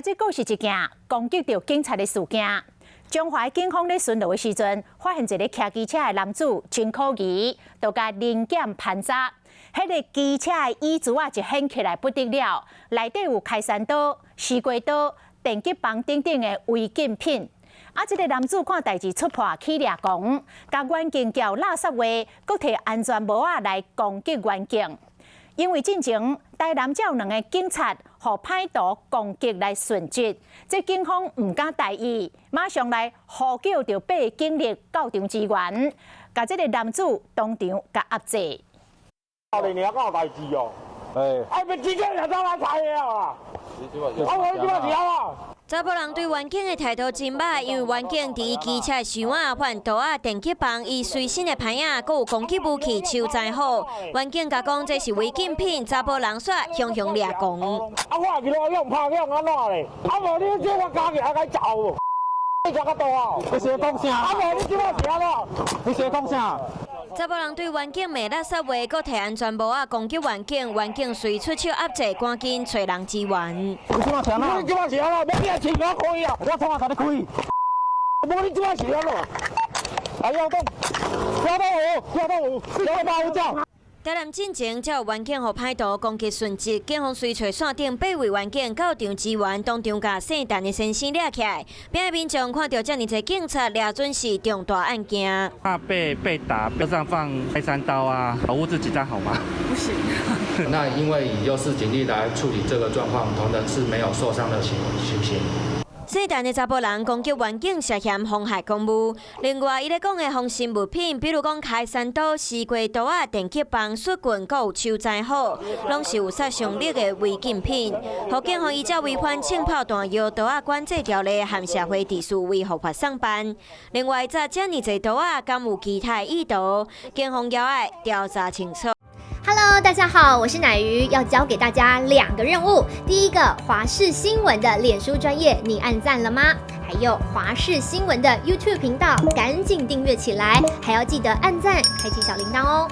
來這閣是一件攻擊著警察的事件。彰化警方咧巡邏的時陣，發現一个騎機車的男子真可疑，就共臨檢盤查。彼个機車的椅子仔一掀起來不得了，內底有開山刀、西瓜刀、電擊棒等等的違禁品。啊！這个男子看代誌出破起掠狂，共員警叫垃圾話，閣提安全帽仔來攻擊員警。因為進前台南才有兩个警察予歹徒攻擊來殉職，這警方毋敢大意，馬上來呼叫著八个警力到場支援，共這个男子當場共壓制。你爾敢有代誌哦？哎，啊，欲直接就走來拆的啊！啊，無你這馬是按怎？查埔人對員警的態度真䆀，因為員警佇伊機車箱仔發現刀仔、電擊棒、伊隨身的牌仔，閣有攻擊武器手災斧。員警共講這是違禁品，查埔人煞雄雄掠狂。啊，我會記得用拍用按怎咧？啊，無你這我加起來該走無？你這較大啊？你是講啥？啊，無你這馬是按怎？你是講啥？查埔人對員警罵垃圾話，閣提安全帽仔攻擊員警，員警隨出手壓制，趕緊揣人支援。你這馬是按怎？你這馬是按怎？無你也槍我開啊！我創啥共你開？無你這馬是按怎？哎，1洞，1洞5，1洞5，1洞8有走。台南進前才有員警予歹徒攻擊殉職，警方隨揣線頂八位員警到場支援，當場共姓陳的先生掠起來。邊的民眾看著遮爾濟警察掠準是重大案件。怕被打，車上放開山刀啊，保護自己這樣好嗎？不行。那因為以優勢警力來處理這個狀況，同仁是沒有受傷的情形。姓陳的查埔人攻擊員警涉嫌妨害公務。另外，伊咧講的防身物品，比如講開山刀、西瓜刀仔、電擊棒、雪棍，閣有手災斧，攏是有殺傷力的違禁品。予警方依照違反槍炮彈藥刀仔管制條例和社會秩序維護法送辦。另外，遮爾濟刀仔，敢有其他意圖？警方猶愛調查清楚。 Hello，大家好，我是奶魚，要交給大家兩個任務。第一個，華視新聞的臉書專頁，你按讚了嗎？還有華視新聞的 YouTube 頻道，趕緊訂閱起來，還要記得按讚，開啟小鈴鐺哦。